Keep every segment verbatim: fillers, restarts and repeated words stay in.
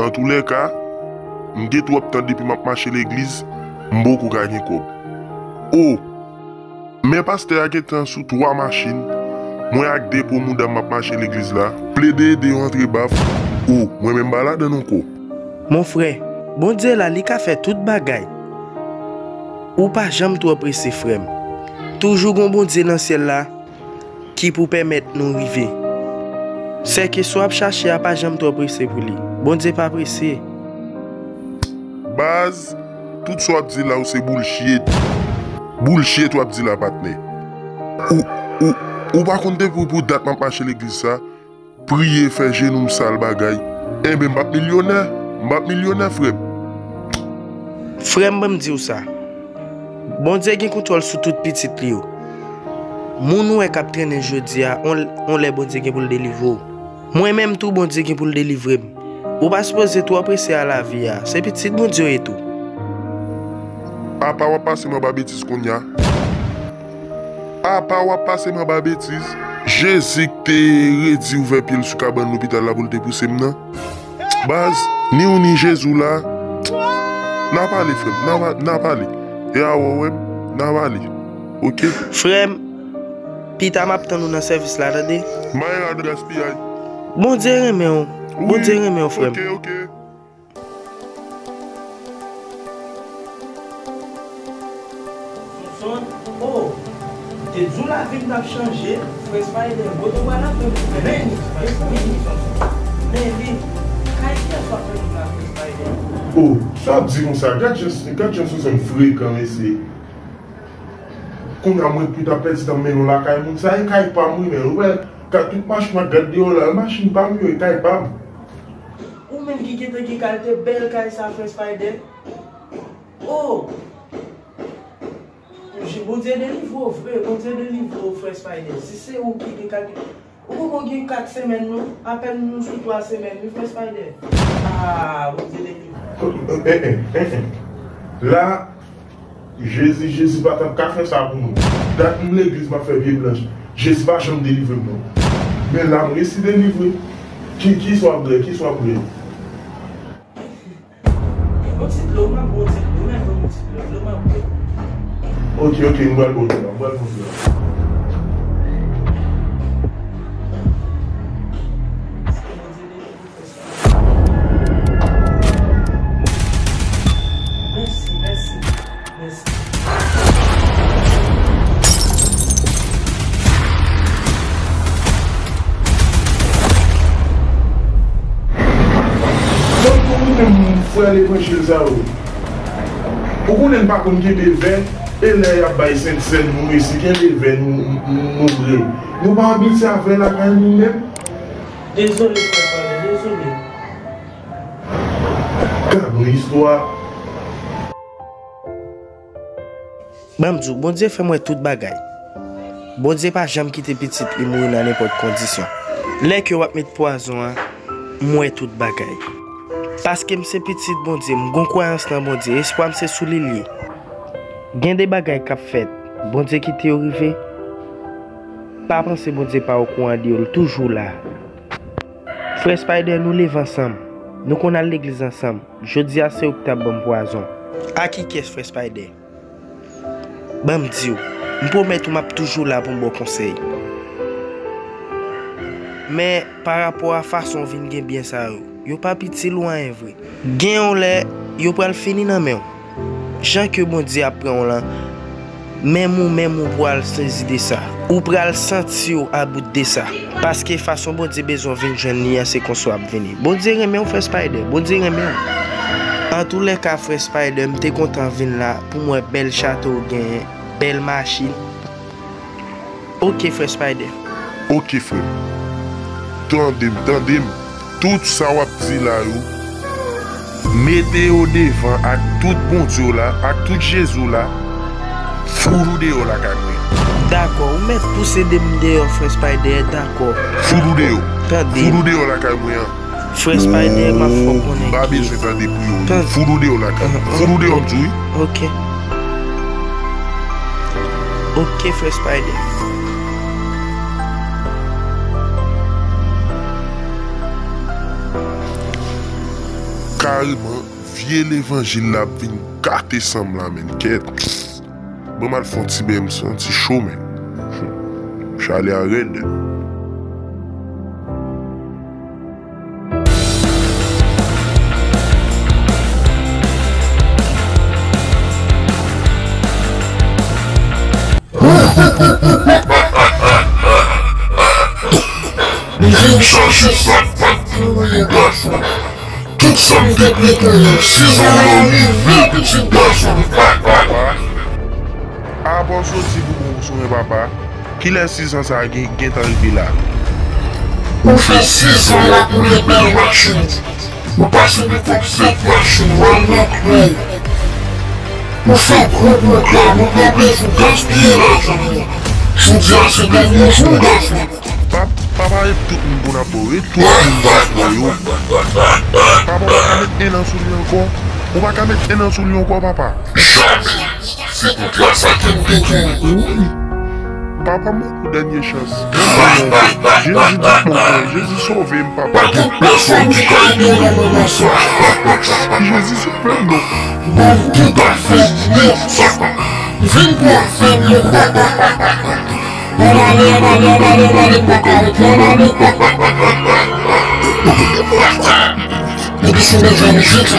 Antoulèka, m gen twòp tan depi m ap mache legliz, m poko ka gen kòb. O! Men pastè a gentan sou twa machin, mwen ak de po mouda m ap mache legliz la, plede ede yo antre baf, o, mwen menm m pa ladann ankò. Mon frè, Bondye la, li ka fè tout bagay. Ou pa janm twò prese, frè m. Toujou gon Bondye nan syèl la ki pou pèmèt nou rive. Sèke sa w ap chache a pa janm twò prese pou li. Bondye pa prese. Baz, tout sa w ap di la, ou se bullshit. Bullshit w ap di la, patnè. Ou, ou, ou pa konn depi pou dat m ap mache legliz sa, priye, fè jenou m sal bagay. Enben, m p ap milyonè. M p ap milyonè, frè m. Frè m, ban m di w sa. Bondye gen kontwòl sou tout pitit li yo. Moun ou wè k ap trennen jodi a, on, on lè Bondye gen pou l delivre w. Mwen menm tou, Bondye gen pou l delivre m. Ou pa sipoze twò prese a lavi a. Se pitit Bondye w ye tou. Apa w ap pase m anba betiz kounye a? Apa w ap pase m anba betiz? Jezi k te redi ouvè pye l sou kabann lopital la pou l te pouse m nan. Baz, ni ou ni Jezi w la. N a pale, frè m, n a pa-, n a pale. E a wè w wè m, n a pale. Oke? Frè m, pita m ap tann ou nan sèvis la, tande? Mayen ladan gaspiyay. Bondye renmen w. Wi. Bondye renmen w, frè m. Oke, oke. Sonson, oh, te di w lavi m t ap chanje, Frè Spider, kote w pral avè m? Men li, men li, Sonson. Men li, kay kiyès w ap fè m la, Frè Spider? Oh, sa w ap di konsa? Gad jan, gad jan Sonson frekan, mesye. Kounye a mwen pou t ap pèdi tan m mennen w lakay moun. Sa e kay pa m wi, men ou wè, ka tout machin m ap gad deyò la, machin pa m yo, e kay pa m. Ou menm ki gentan gen kalite bèl kay sa, Frè Spider. Oh! Bondye delivre w vre, Bondye delivre w, Frè Spider. Si se ou ki gen kalite, ou poko gen kat semèn non, apèn nou sou twa semèn wi, Frè Spider. Ah, Bondye delivre w. Eh, eh, eh, eh. La, Jezi, Jezi pa t ap ka fè sa pou mwen. Dat m legliz m ap fè pye blanch. Jezi pa janm delivre m non. Men la m resi delivre. Ki, kisa w ap bwè? Kisa w ap bwè? Yon ti dlo, m ap bwè yon ti dlo, men yon ti dlo, dlo m ap bwè. Oke, oke, m pral bwè yon dlo, m pral bwè yon dlo. Mèsi, mèsi, mèsi. Donk, pou nou menm frè levanjil sa yo, ou konnen n pa konn kenbe vè, e lè y ap bay sentsèn, nou resi kenbe vè, nou, nou, nou bre. Nou pa abitye a vè lakay nou menm. Dezole, frè Fabien, dezole. Gad yon istwa. Ban m di w, Bondye fè m wè tout bagay. Bondye pa janm kite pitit li mouri nan nenpòt kondisyon. Lè ke w ap met pwazon an, m wè tout bagay. Paske m se pitit Bondye, m gon kwayans nan Bondye, espwa m se sou li l ye. Gen de bagay k ap fèt, Bondye kite yo rive. Pa panse Bondye pa okouran de yo, l toujou la. Frè Spider, nou leve ansanm. Nou konn al legliz ansanm. Jodi a se ou ki t ap ban m pwazon. A ki kès, Frè Spider? Ban m di w, m pwomèt ou m ap toujou la pou m ba w konsèy. Men, pa rapò a fason w vin gen byen sa yo, yo pa piti lwen vre. Gen yon lè, yo pral fini nan men w. Jan ke Bondye ap pran w lan, menm ou menm ou pral sezi de sa. Ou pral santi w about de sa. Paske fason Bondye bezwen w vin jwenn li an, se konsa w ap vini. Bondye renmen w, Frè Spider. Bondye renmen w. Antoulèka, Frè Spider, m te kontan vin la pou m wè bèl chato w genyen, bèl machin. Oke, Frè Spider. Oke, frè m. Tande m, tande m. Tout sa w ap di la yo, mete yo devan ak tout Bondye w la, ak tout Jezi w la, fout ou deyò lakay mwen. Dakò, ou mèt pouse de m deyò, Frè Spider, dakò. Fout ou deyò. Tande. Fout ou deyò lakay mwen an. Frè Spider, m ap fè w konnen ki. M pa bezwen tande pou yo. Fout ou deyò lakay. Fout ou deyò, m di w wi. Oke. Oke, Frè Spider. Kareman, vye levanjil la ap vin gate san m la, menn. Kèt. Ban m al fè yon ti beny, m santi cho, menn. Chalè a rèd. Li vin chache sa k pa t pou ou, gason. Tout sa m te prepare, sizon an rive, pitit gason m. Apa w soti pou bon sou mwen, papa? Kilè sizon sa a gen, gentan rive la? Ou fè sizon la pou de bèl machin. Ou pase de top sèt machin, Walmart, Ray. Ou fè gwo pwogram, ou pa bezwen gaspiye lajan. Jodi a se dènye jou, gason. Pa, pa pale tout moun pou n ap ba w, e tout moun pou n ap ba w yo. Papa, ou pa ka met en an sou li ankò? Ou pa ka met en an sou li ankò, papa? Jamè! Se tout la sa ke m te gen. Wi. Papa, m ba w dènye chans. Jezi di m bon, Jezi sove m, papa. Pa gen pèsonn ki ka ede w nan moman sa. Jezi sove m, non. Ban m tout afè m, sa. Vin pou afè m yo. Ann ale, ann ale, ann ale, ann ale, m pa ka ret la, ann ale. Depi se bezwen mizik.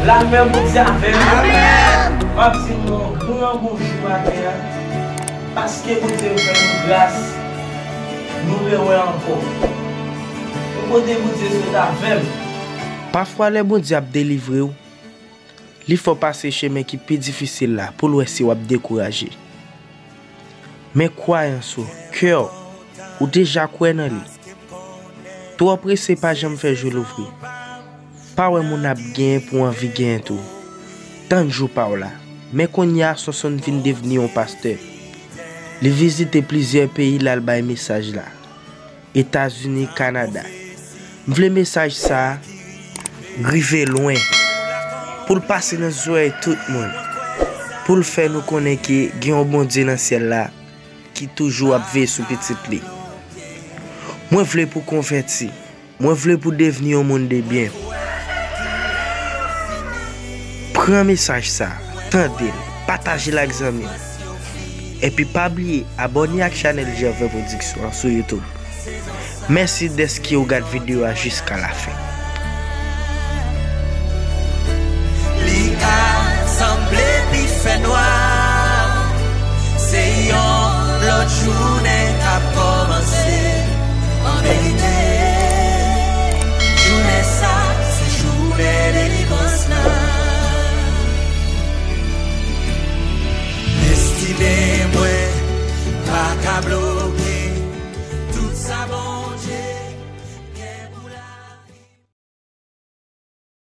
Lapè Bondye avè nou. Amèn. M ap di nou yon gran bonjou maten an. Paske Bondye fè nou gras, nou rewè ankò. Yon kote Bondye sot avè m. Pafwa, lè Bondye ap delivre w, li fè w pase chemen ki pi difisil la pou l wè si w ap dekouraje. Men kwayans ou, kè w, ou deja kwè nan li. Twò prese pa janm fè jou louvri. Pa wè moun ap genyen pou w anvi genyen tou. Tann jou pa w la. Men kounye a, Sonson vin devni yon pastè. Li vizite plizyè peyi l al bay mesaj la. Etazini, Kanada. M vle mesaj sa a rive lwen. Pou l pase nan zòrèy tout moun. Pou l fè nou konnen ke gen yon Bondye nan syèl la ki toujou ap veye sou pitit li. Mwen vle pou w konvèti. Mwen vle pou w devni yon moun de byen. Pran mesaj sa, tande l, pataje l ak zanmi w. Epi pa bliye abòne ak chanèl Gervais Production an sou YouTube. Mèsi dèske w gad videyo a jiska lafen.